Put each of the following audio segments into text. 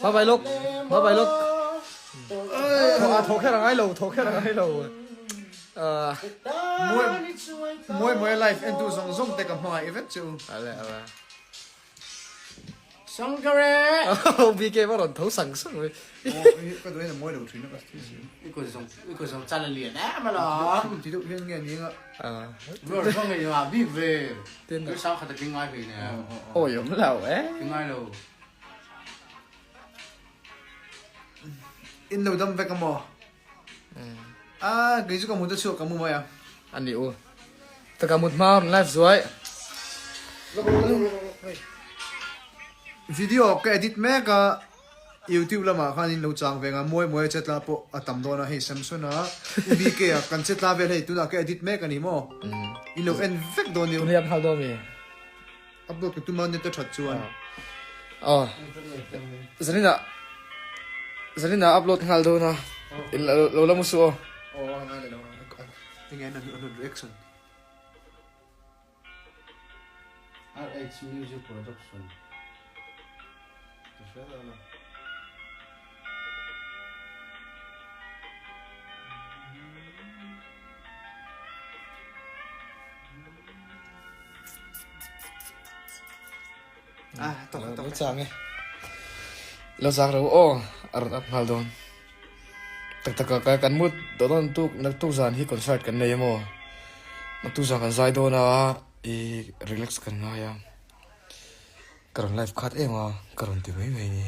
Bye bye lawk. Bye bye lawk. Thaw thaw kher a ngai lo, thaw kher a ngai lo. Mawi mawi live en tu zawng zawng te ka hmangaih vek che u. Ale ale. Sangkare! BK va rawn tho sang sang mai. Ka duh hian a mawi lo thin a ka ti si. I kut zawng i kut zawng chal a lian em alawm. Thum ti deuh hian nge ni anga. Rual vang ei ngah bik ve. Tui sang khat a tling ngai hlei nen. Awi awm lo e. Tling ngai lo. In lo dam vek a maw? A kei chu ka mut a chhuak ka mu mai a. A ni u. Ta ka mut hma rawn live zuai. Video ka edit mek a YouTube lamah khan in lo chang ve nga mawi mawi a chetla pawh a tam dawn a hei Samson a U BK a kan chetla vel hei tunah ka edit mek a ni maw in lo en vek dawn nia. Tun hi an hal dawn mi? Upload ka tum a net a that chuan. Aw Zaninah Zaninah upload nghal dawn a in lo la mu suh aw. Aw a ngai leh lo enge an an reaction. RH Music Production. Ka hria lo la. Ah, tok tok. Lo chang e. Lo chang ro aw, a rawn up nghal dawn. Tak tak ka kan mut do dawn tuk naktuk zan hi concert kan nei emaw. Naktuk zan kan zai dawn a, i relax kan ngai a. Ka rawn live khat em a, ka rawn ti mai mai ni.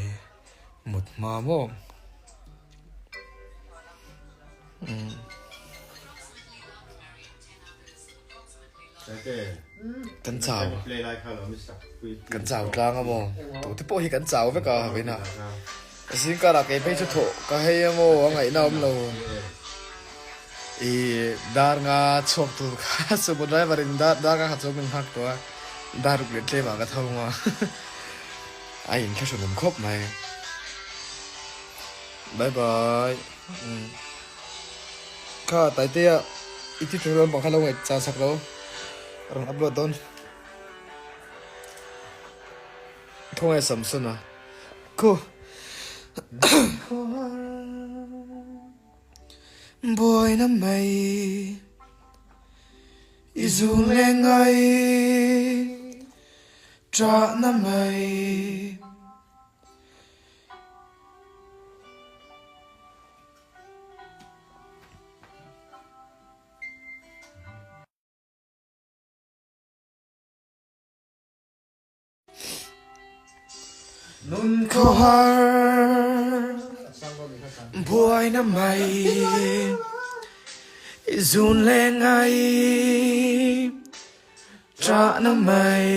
Mut hma maw. Umm. Kan chau kan chau tlang a maw tu te pawh hi kan chau vek a vawiin a zingkarah kei phei chu thawh ka hei a maw a ngaihna awm lo ih dar nga chhuak tur kha sumo driver in dar dar nga kha chu min nghak tawh a dar ruk leh tlem ah ka tho a a inthlahrun awm khawp mai bye bye umm. Kha Taitea i ti ṭul lampang kha lo ngaih chan sak lo rawn upload dawn. Khawngaih Samson a khu buaina mai i zun leh ngai ṭahna mai. Nun khawhar buaina mai i zun leh ngai ṭahna mai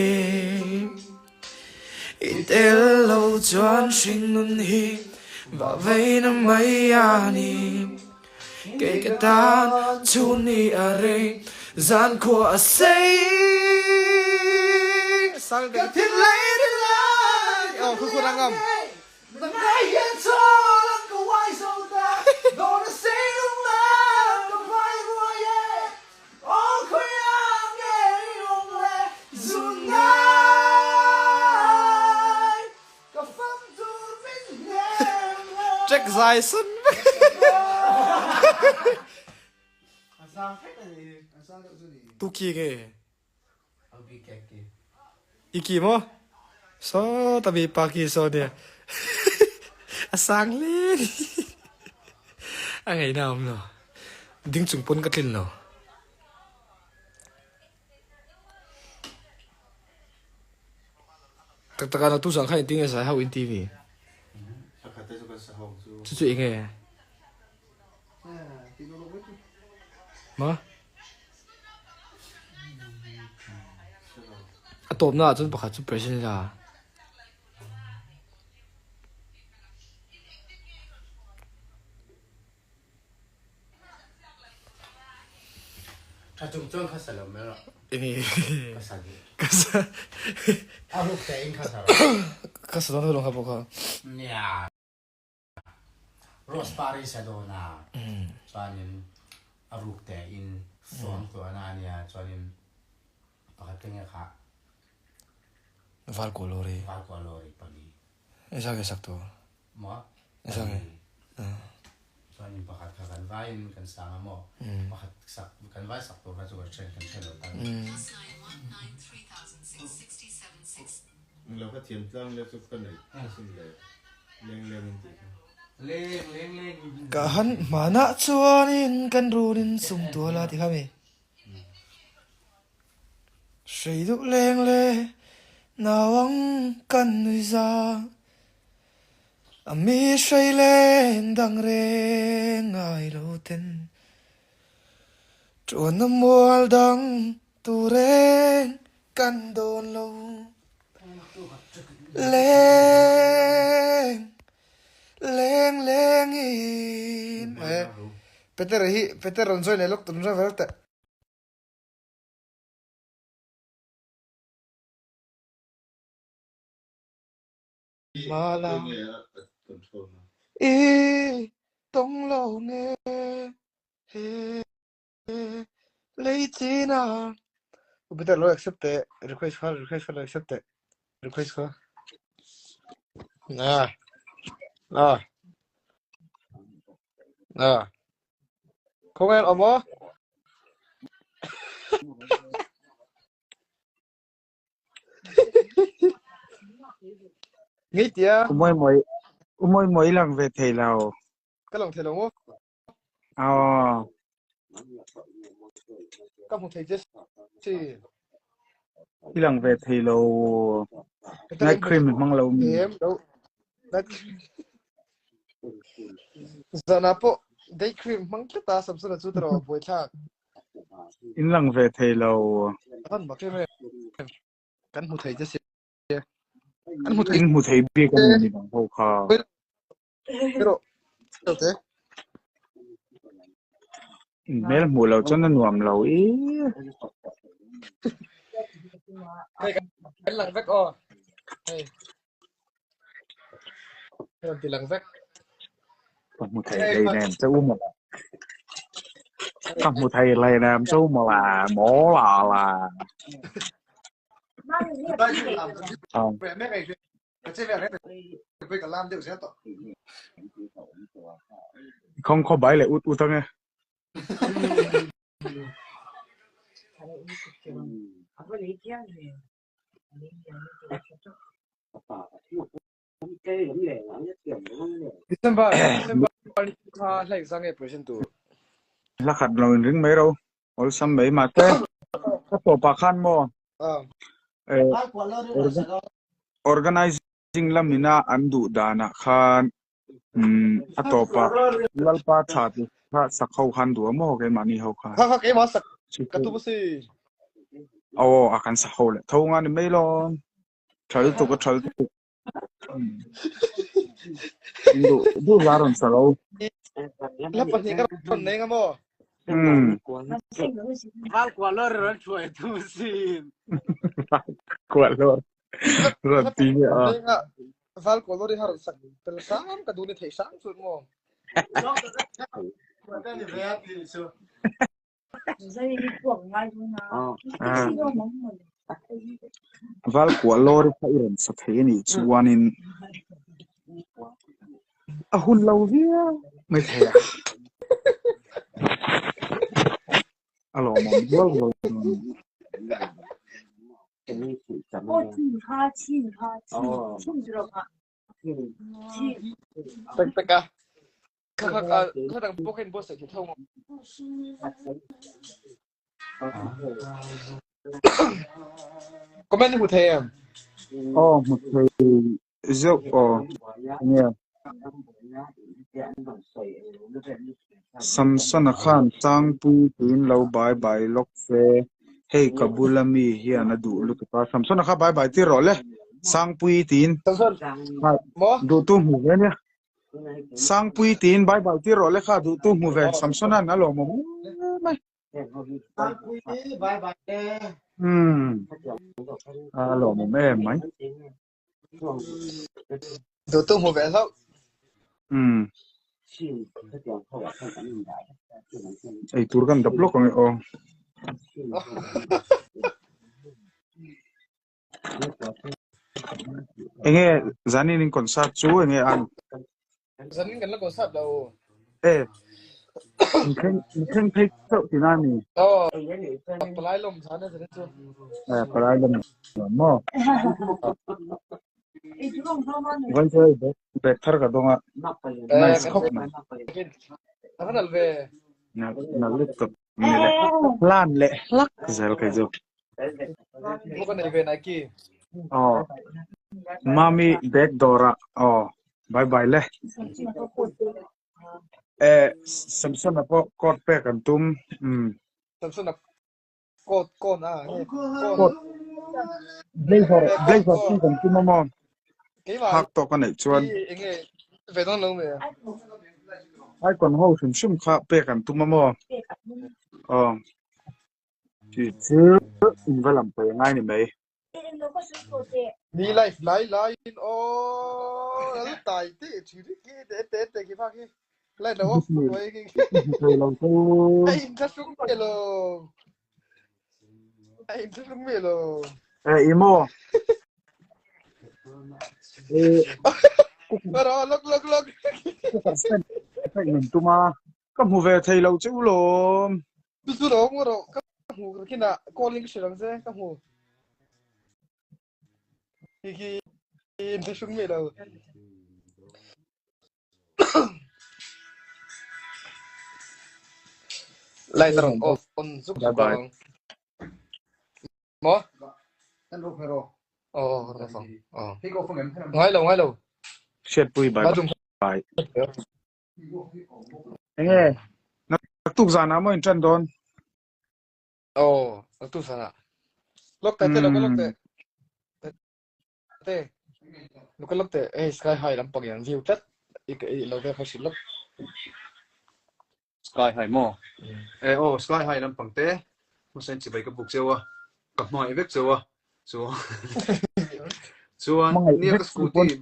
i tel lo chuan hringnun hi vah veina mai a ni. Kei ka tan chhun ni a rei zan khua a sei. Ka thinlai rilai Aw khu khu rangam. Nang hian chawl ang ka uai zo ta Dawn a sei lung lam ka hmai ruai e Aw khawiah nge i awm le zun ngai Ka fam tur min hnem le. Track zai san vek. Tu ki nge? I ki maw? Saw ta mi pa ki saw nia. A sang hle ni. A ngaihna a awm lo. Ding chung pawn ka tlin lo. Tak tak ah tu zang kha engtin nge zai ho in ti mi? Chu chu enge? Ma? A tawpna ah chuan pakhat chu president a. Tha chung chuan kha sa lo mai rawh. Enge? Ka sa duh. Ka sa. A ruk te in kha sa rawh. Ka sa dawn lo kha pawh kha. Nia. Rose par i sa dawn a. Chuanin a ruk te in sawm tuah na ania chuanin pakhat te nge kha. Valkualori. Valkualori pali. Eza ke sak tu. Maw? Sang e. Chuanin pakhat kha kan vaiin kan sang a maw? Pakhat sak kan vai sak tur kha chu kan hre kan hre lo tan. Englo kha thiam tlang le chu ka nei asin le leng leng in tih kha. Leng leng leng in. Ka han hmanah chuanin kan runin sum tual a ti kha mi. Hrei duh leng le nauang kan nui za. A mi hrei leng dang reng ngai lo ten. Tuan a mual dang tu reng kan dawn lo. Leng leng leng in. Peter hi Peter rawn join leh lawk tum reuh reuh teh. Mala i tawng lo nge he lei chin a. Peter lo accept teh request kha request kha lo accept teh request kha. Na na na Khawngaih awm aw. Ngei tia. Umoi moi umoi moi lang ve thei lo. Ka lang thei lo maw? Aw. Ka hmu thei che si. I lang ve thei lo. Night cream hmang lo mi. Em lo. Night Zana pawh day cream hmang tlat a Samsona chu tiraw buaithlak. In lang ve thei lo. An mak em em. Kan hmu thei che si. An hmu thei. In hmu thei bik a ni bang ho kha. Pero te. In hmel hmuh lo chuan a nuam lo i. Hei kan lang vek aw. Hei. Hei ti lang vek. Ka hmu thei hlei nem che u mawla. Ka hmu thei hlei nem che u mawla. Mawla la. Khawng khaw bai leh ut ut ange. December December ni kha hlei zang e present tu. Hla khat lo in ring mai ro. Awlsam mai mahse ka tawpah khan maw organizing lamina an duh danah khan a tawpah Lalpa tha ti kha sak ho khan duh a maw keimahni ho khan. Kha kha keimah sak ka tum a si. Aw a kan sak ho leh tho nga ni mai lawm. Tha lutuk a tha lutuk. Duh duh la rawn sa lo. La pahnih ka rawn nei nga maw? Hmm. Val kual lor rawn thuai tu sin. Kual lor. Rawn ti nge a. Val kual lor i har sak tel sam ka du ni thei sam chu maw. Val kuah lawr kha i rawn sa thei a nih chuanin a hun lo viau mai thei a. A lawmawm rual rual dawn a ni. Tak tak a. Kha kha kha kha dang pawh kha in buatsaih thei tho maw? Comment i hmu thei em? Aw hmu thei zeuh aw. Enge? Samsona khan Sangpui tiin lo bai bai lawk se, hei ka bula mi hian a duh lutuk a. Samsona kha bai bai tir rawh le, Sangpui tiin. Samson, maw? Duhtu hmu ve nia. Sangpui tiin bai bai tir rawh le kha duhtu hmu ve Samsona'n a lawmawm mai. Sangpui bai bai le. Umm a lawmawm em mai. Duhtu hmu ve hlauh. Umm. Ei tur kan dap lawk ang e aw. Enge zanin in concert chu enge an? Zanin kan la concert lo. E in thleng in thleng phei chauh tina ni. Aw palai lawm zan a zanin chu. Eh palai lawm maw. Vai chu bag bag thar ka dawng a. Nice khawp mai. A va nalh ve. Nalh nalh lutuk ni le. Plan leh hlak zel kei chu. Mo ka nei ve Nike. Aw. Mami bag dawrah aw bye bye le. Eh Samson a pawh coat pek an tum. Umm. Samson a coat kawn a nge Coat blazer blazer chu kan tum a maw? Keimah Hak tawk a neih chuan. hi enge ve dawn lo me. Icon ho hrim hrim kha pek an tum a maw? Aw. Tih chu in va lam paih angai ni mai. Ni life lai lai in aw lal tai te thi ri ki te te te ki phak hi lai lo off koi ki Thei lo chu. Ai in thlahrung me lo. Ai in thlahrung me lo. Eh imo. Eh Ro lok lok lok. Ka stand ka in tuma ka hmu ve thei lo che u lawm. Chu chu lo mu ro ka hmu ka kina calling ka hre lang che ka hmu. Hi khi in thlahrung me lo. Light a rawn off on zuk zuk ang. Maw? Kan ro hmero. Aw ro fang. Aw. Hei ko fang em? Ngai lo ngai lo. Hriatpui bye bye. Enge naktuk zanah maw in ṭan dawn? Aw naktuk zanah. Lok te te lok lok te. Te lok lok te hei sky high lampang in an view tlat i i lo ve kha hrilh lok. Sky high maw? E aw sky high lampang te hmasa in chibai ka buk cheu a ka hmangaih vek cheu a chuan chuan nia ka scooty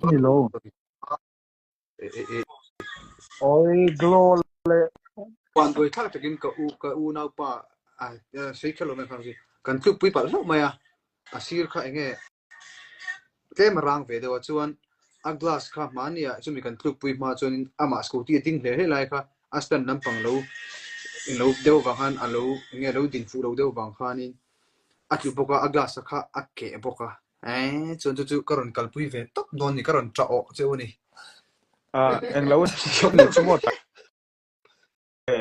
Oi glow le. Van buai thlak takin ka u ka u naupa a sei kher lo mai khan kan tluk pui palh hlauh mai a a sir kha enge tlem a rang ve deuh a chuan a glass kha hmania chumi kan tluk pui hma chuanin amah scooty a ding hle hle lai kha a stand lampang lo lo deuh vang khan a lo enge lo din fuh lo deuh vang khanin a tlu bawk a a glass a kha a keh bawk a. Eeh chuan chu chu ka rawn kalpui ve tawp dawn ni ka rawn ṭah awh cheu a ni. Ah englo ni chu maw Taite.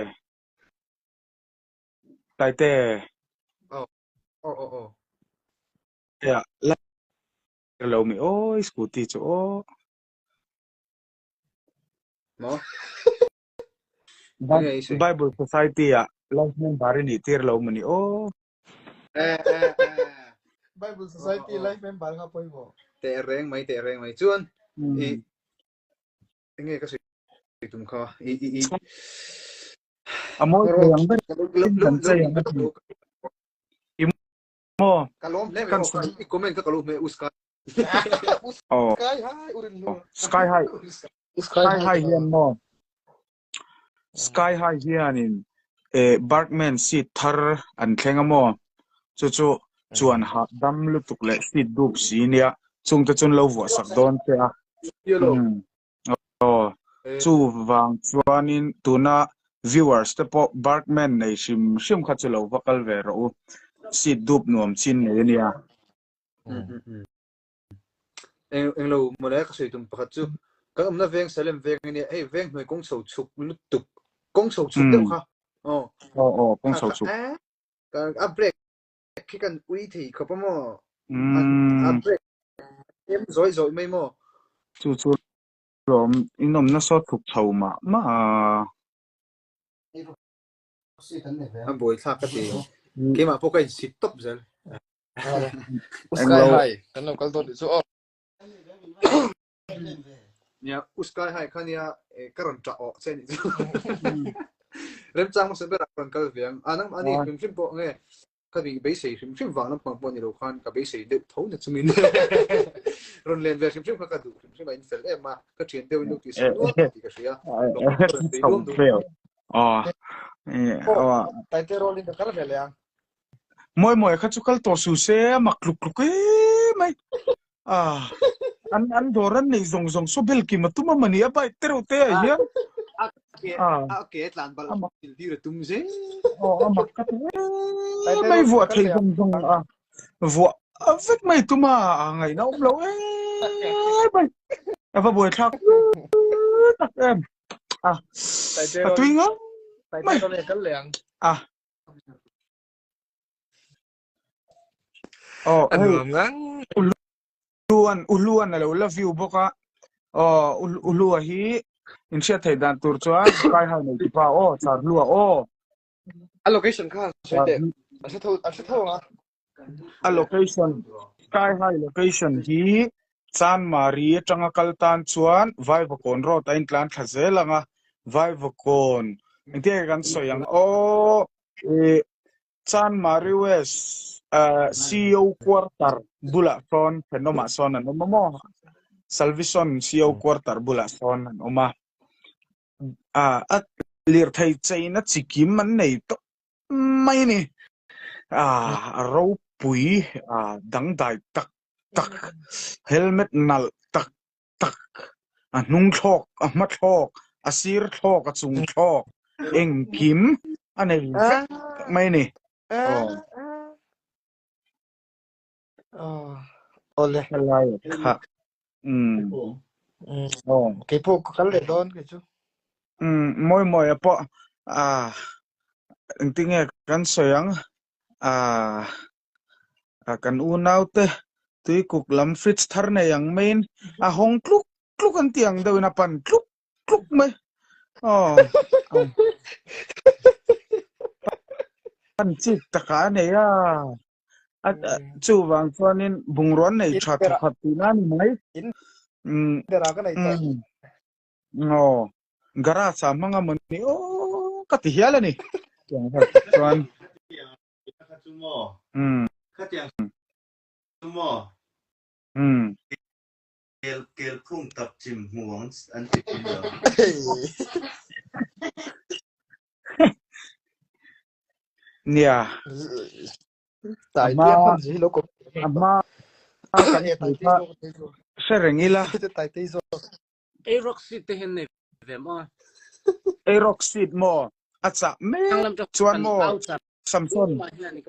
Taite. Aw aw aw aw. Tia la lo mi awi scooty chu aw. Maw? Bible Society ah life member i nih tir lo maw ni aw. Eh eh eh. Bible Society life member kha pawimawh. Teh reng mai teh reng mai chuan i enge ka sawi tum kha i i i A mawi thei ang ber in kan chei ang a ti. I maw Ka lawm hle mai aw i comment kha ka lo hmeh u Sky. Aw Sky high urin hlu. Sky high Sky high hian maw Sky High hianin eh Bergman seat thar an thleng a maw? Chu chu chuan hahdam lutuk leh seat dup si nia chungte chuan lo vuah sak dawn che a. Umm aw chuvang chuanin tuna viewers te pawh Bergman nei hrim hrim kha chu lo va kal ve rawh u. Seat dup nuam chin nei a nia. Eng englo mawle ka sawi tum pakhat chu kan awmna veng Salem veng ania hei veng hnuai kawng chho chhuk lutuk kawng chho chhuk deuh kha aw Aw aw kawng chho chhuk a brake khi kan ui thei khawp a maw a brake em zawi zawi mai maw chu chu lawm in awmna saw thuk chho mah mah a. A buaithlak ka ti keimah pawh ka insit tawp zel. Sky High kan lo kal dawn tih chu aw. Nia u Sky High kha nia ka rawn ṭah awh che nih chu. Remchang hmasa berah ka rawn kal ve ang. A nang ani hrim hrim pawh nge ka mi beisei hrim hrim vang lampang pawh ni lo khan ka beisei deuh tho na chungin rawn len ve hrim hrim kha ka duh hrim hrim a in fel em a ka ṭhian deuh in lo tih sak nual tih ka hria. Aw. Taite roll in ka kal ve leh ang. Mawi mawi kha chu kal tawh suh se a mak tluk tluk em mai. Ah. An an dawr an nei zawng zawng saw bel kim a tum a mani a bike te reuh te ah hian. A ke a ke tlan bal thil dir a tum zel. Aw a mak ka ti em mai vuah thei zawng zawng a vuah a vek mai tum a a ngaihna awm lo em mai. A va buai thlak tak em. A a tui ngang mai. A Aw A hei nuam ngang. Uluan Uluan a lo la view bawk a. Aw Ulua hi in hriat theih dan tur chuan Sky High nei tipa aw Charhlua aw. A location kha an sawi teh. An hre tho an hre tho ang a. A location Sky High location hi Chanmari atanga kal tan chuan Vaivakawn road a intlan thla zel ang a. Vaivakawn engtin nge kan sawi ang aw ih Chanmari West CEO quarter bulah sawn thenawmah sawn an awm a maw? Salvison CEO quarter bulah sawn an awm a. A lirthei cheina chi kim an nei tawp mai a ni. A ropui dangdai tak tak, helmet nalh tak tak, a hnung thlawk, a hma thlawk, a sir thlawk, a chung thlawk, engkim a nei vek mai a ni. Aw. Awle. Helai kha. Um. Aw. Kei pawh ka kal leh dawn kei chu. Um, mawi mawi a pawh ah engtinge kan sawi ang ah Kan unaute tuikuk lam fridge thar nei ang maiin a hawng tluk tluk an tih ang deuhin a pan tluk tluk mai. Aw. Pan chik takah a nei a. A chuvang chuanin bungrua an nei tha thawkhat tihna a ni mai. In berah ka nei tawh. Aw. Garage ah hmang a maw ni aw ka ti hial a ni. Chuan Kha chu maw? Umm. Khatiang chu maw? Umm. Kel kel phung tap chim hmu ang an ti thin lo. Nia. Tai te hman zi lo ko. A hma kan tai te zo. Hre reng ila. Tai te zo. Ei rock seat te hian nei ve maw? Ei rock seat maw? A chah mek chuan maw? Samson,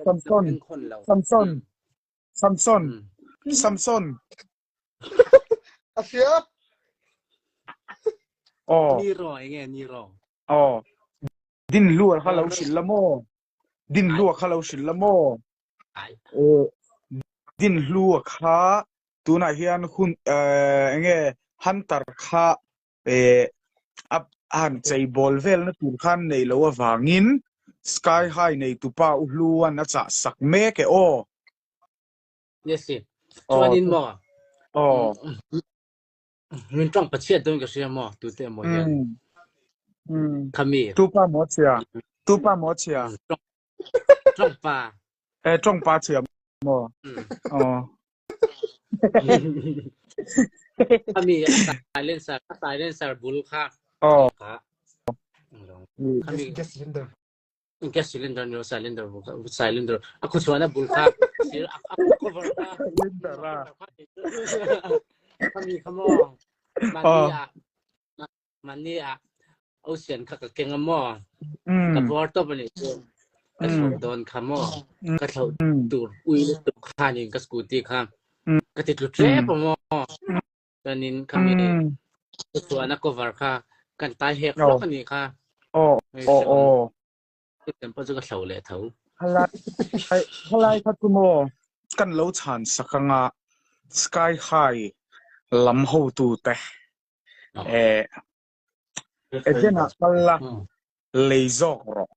Samson, Samson, Samson, Samson. A hria. Aw. Ni ro enge ni ro. Aw. Din hlu kha lo hrilh la maw? Din hlu kha lo hrilh la maw? Din hlu kha tunah hian hun enge Hunter kha a han cheibawl velna tur khan nei lo avangin Sky High neitupa U Hluan a chah sak mek e aw. Yes sir. Chuanin maw? Aw. Min tawng pachhiat dawn ka hria maw tute emaw hian. Khami. Tupa maw chhia? Tupa maw chhia? Tawng pa. Eh tawng pa chhia maw? Aw. Khami a silencer a silencer bul kha. Aw. Kha. Khami gas cylinder. Gas cylinder ni cylinder cylinder a khu chuan a bul kha sir a cover kha. Cylinder a. Khami kha maw. Mani a Mani a ocean kha ka keng a maw? Ka bawr tawp a nih chu. Ka thlauh dawn kha maw? Ka thlauh tur ui lutuk khanin ka scooty kha ka ti tlu ṭep a maw? Chuanin khami ka chuan a cover kha kan tai hek hlawk a nih kha. Aw aw aw. Chuan pawh chu ka thlauh leh tho. Khalai khalai kha chu maw kan lo chhan sak anga sky high lam hotu te Eh, Eden ah kal la, lei zawk rawh.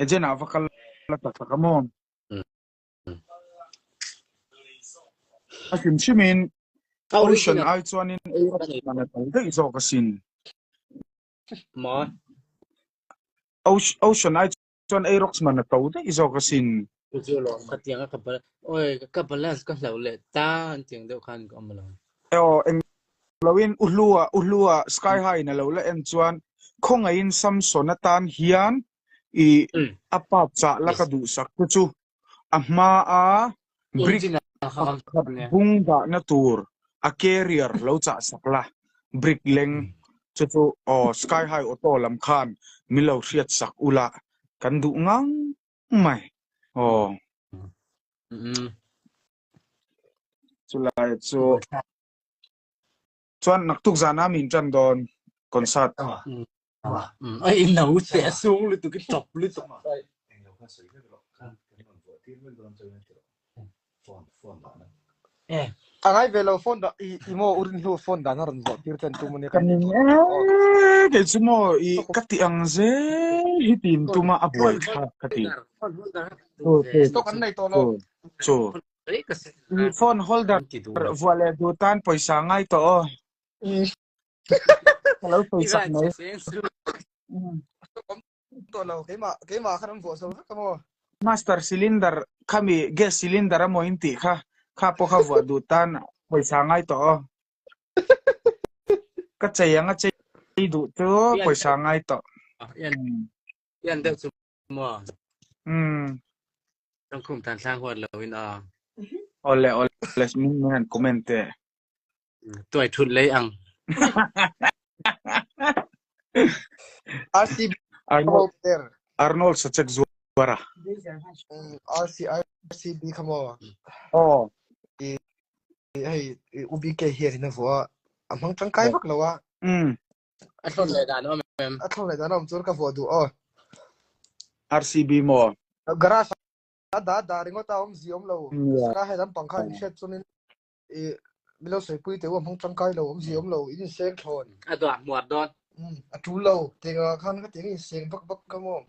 Eden ah va kal la tak tak a maw? A hrim hrimin Ocean ai chuanin ei a dan a tam daih zawk asin. Maw? Ocean ai Chuan Aerox man a to daih zawk asin. Chu chu lawm ka tiang a ka oi ka balance ka hloh leh ta an tiang deuh khan ka awm alawm. Aw eng loin u hlua u hlua sky high in a lo la en chuan khawngaihin Samson atan hian i a pa chah la ka duhsak te chu a hma a. Brick pakhat bung dahna tur a carrier lo chah sak la, brick leng chu chu aw Sky High Auto lam khan min lo hriat sak ula kan duh ngang mai aw. Chulai chu chuan naktuk zana min tan dawn concert. Ai no te a sung lutuk i chop lutuk. A ngai ve lo phone dah i i maw urin hnu phone dan a rawn zawh tir ten tum ania Ka ning e kei chu maw i ka ti ang zel hi tin tuma a buai thlak ka ti. Stock an nei tawh lo. Chu phone holder vuah leh duh tan pawisa ngai tawh aw. Ka lo sawi sak mai. Tawh lo keimah keimah khan an vuah zo vek amaw. Master cylinder khami gas cylinder amaw in tih kha kha pawh kha vuah duh tan pawisa ngai tawh aw. Ka chei ang a chei duh chu pawisa ngai tawh. Yan deuh chu maw. Tangkhum tan thlang huat lo in a. Awle awle min han comment teh. Tuai thut lei ang. RCB Arnold player. Arnold Sachek Zuara. RC RCB kha maw. Oh. I hei UBK hian in a vua a hmang tangkai vak lo a. Mm. A thlon leh dan awm em. A thlon leh dan awm chuan ka vua duh aw. RCB maw. Garage a da da ringawt a awm zi awm lo. Sky he lampang khan in hriat chuan in i milo saipui te u a hmang tangkai lo awmzia awm lo in inseng thlawn a duah hmuar dawn a tul lo tinga khan ka tiang inseng vak vak ka maw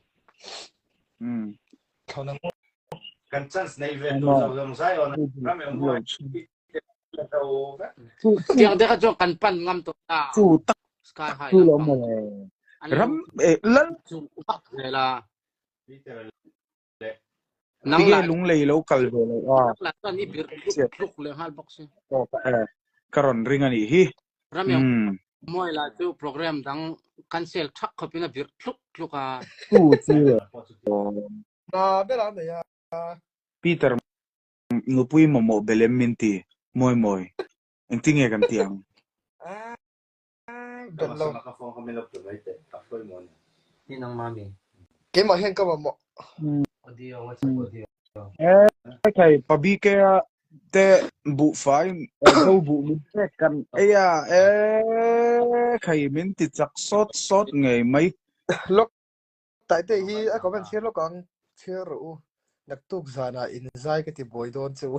thlawn ang kan chance nei ve tur zo zawng zai on ram em huai tiang te kha chu kan pan ngam to ta chu tak sky high chu lo mo ram lal chu vak vela Nang la lunglei lo kal ve lo a. Nang la chuan i bir tluk leh nghal bawk si. Ka rawn ring a nih hi. Ramia mawi la chu program dang cancel thak khawpin a bir tluk tluk a. Tu chu Na ber a nei a. Peter nupui mamawh belem min ti mawi mawi. Engtinge kan ti ang? Belh lo. Ni nang mami. Keimah hian ka mamawh. Audio WhatsApp audio. Eh thei pabike a te buhfai zo buh min pek kan ei a eh khai min ti chak sawt sawt ngei mai. Lok taite hi a comment chhiar lawk ang chhiar rawh u naktuk zanah in zai ka ti buai dawn che u.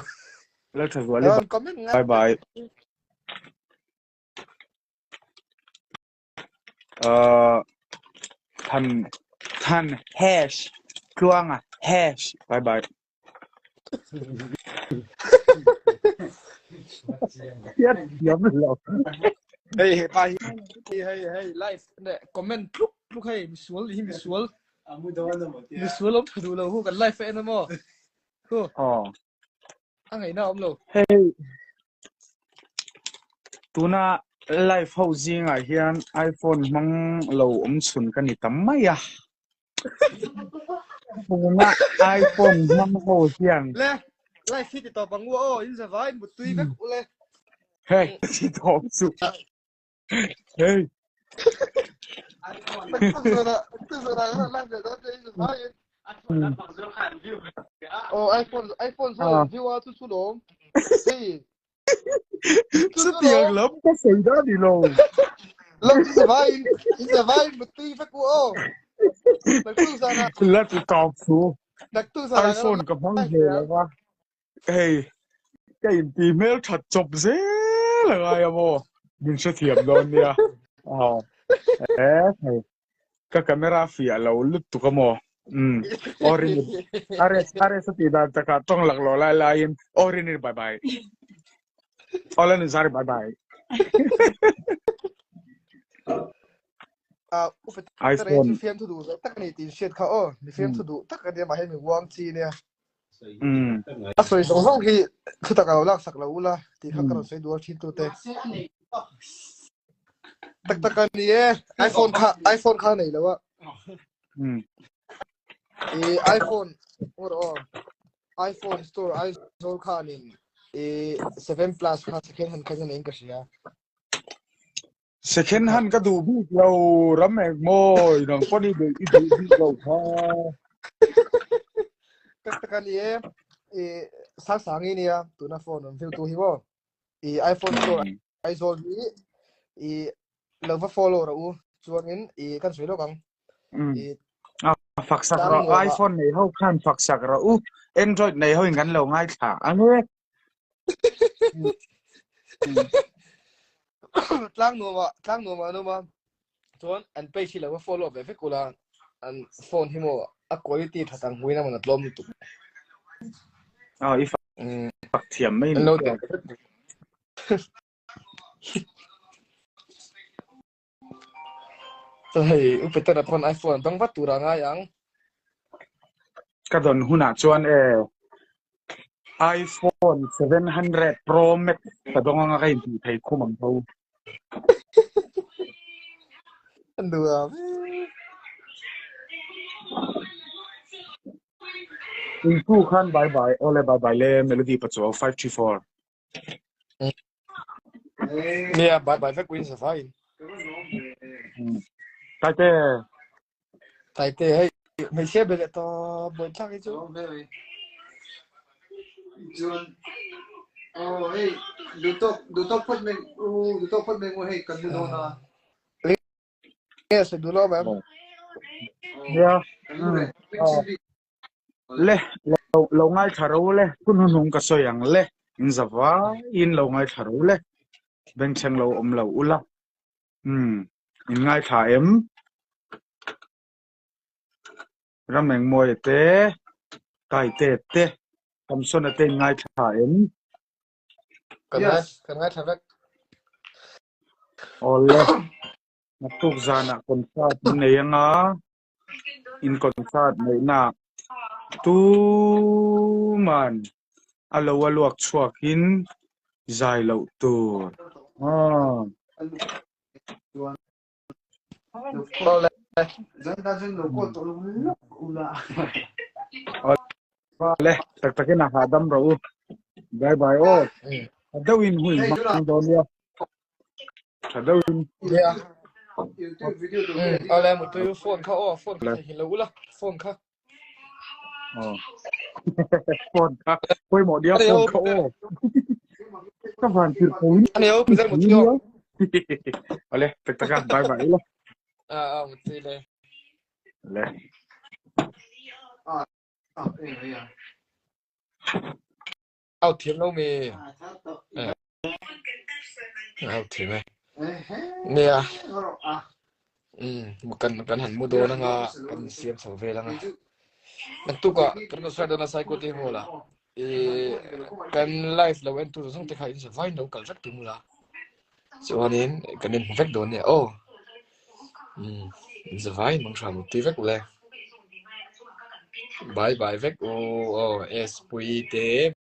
Lalthazuali bye bye. Than than hash tluanga hash bye bye Hiat thiam lo Hei he pa hi hei hei live ne comment tluk tluk hei misual hi misual misual om thu lo hu kan live en amo hu oh A ngaihna awm lo. Hei tuna live ho zingah hian iPhone hmang lo awm chhun ka ni tam mai a. Tuna iPhone hmang ho hian Le live hi ti tawp ang u aw in zavai muttui vek u le. Hei ti tawp chu. Hei Oh iPhone iPhone zo view a chu chu lawm. Hei chutiang lam ka sawi da ni lo. Lam chu zavai in zavai muttui vek u aw. Naktu zana La ti tawp chu. Naktu zana iPhone ka hmang ve lo va. Hei, ka inti hmel that chawp zel a ngai a maw? Min hrethiam dawn nia. Aw, e hei, ka camera fiah lo lutuk a maw? Umm, aw rin RS, RS a tih dan takah tawng lak lo lai laiin aw rin rin bye bye. Aw la nunzari bye bye. Ah, upa iPhone. Chu fiamthu duh tak a ni tih hriat kha aw, mi fiamthu duh tak a nia mahse mi uang chi nia. A sawi zawng zawng hi thutak a lo laksak lo ula tih kha ka rawn sawi dual thin tute. Tak tak a ni e, iPhone kha iPhone kha nei lo a. I iPhone or aw. iPhone store Aizawl khanin i 7 plus kha second hand kha in ka hria. Second hand ka duh bik lo ram eng mawi nang pawn i duh i duh bik lo kha. Tak tak ani e i sang sangi nia tuna phone on view tu hi maw i iPhone store Aizawl hi i lo va follow rawh u chuanin i kan sawi lawk ang i fak sak rawh iPhone nei ho khan fak sak rawh u Android nei ho in kan lo ngaithla ange tlang nuama tlang nuama an awm a chuan an page hi lo va follow ve vek ula an phone hi maw a quality tha tang huin a man a tlawm lutuk ah i fak thiam mai ni lo ve vek Hei u Peter a pawn iPhone dawng vat tur a ngai ang. Ka dawn hunah chuan e iPhone 700 Pro Max ka dawng anga ka intih thei khum ang tho. Nuam. Intu khan bye bye ole bye bye le Melody Pachuau 534. Nia bye bye vek uin sa in. Taite. Taite hei hmeichhia be leh tawp buai thlak hi chu. Chuan oh hei duhtawk duhtawk phawt mai u duhtawk phawt mai u hei kan mu dawn a. Nge sawi duh lo em? Nia. Le, lo, lo ngaithla ro le, hun hnuhnung ka sawi ang le, in za vaiin lo ngaithla ro le, bengchheng lo awm lo ula, umm, in ngaithla em? Ramengmawia te, Taite te, Samsona te in ngaithla em? Kan ngai, kan ngaithla vek. Awle, naktuk zanah concert an nei anga, in concert neihna tuman a lo a luak chhuakin zai loh tur. Aw. Awle, tak takin a hahdam rawh u. Bye bye aw. A deuhin hun hmang dawn nia. Tha deuhin. Nia. Awle mutui phone kha aw phone kha theihnghilh lo ula phone kha. Aw. Phone kha pawimawh nia phone kha aw. Ka van tirh ko in. Ani ho Peter mutui aw. Awle tak taka bye bye ula. Ah ah mutui le. Le. Ah ah eh ya. Au thiam lo mi. Au thiam e. Nia. Um kan kan han mu dawn anga kan siam chho vel anga. Naktuk ah kan concert dawn a Saikawti hall ah i kan live lo en tur zawng te kha in zavai in lo kal vek tum ula. Chuanin kan in hmu vek dawn nia aw. Um in zavai in mang hram ti vek ule. Bye bye vek u aw S pui te.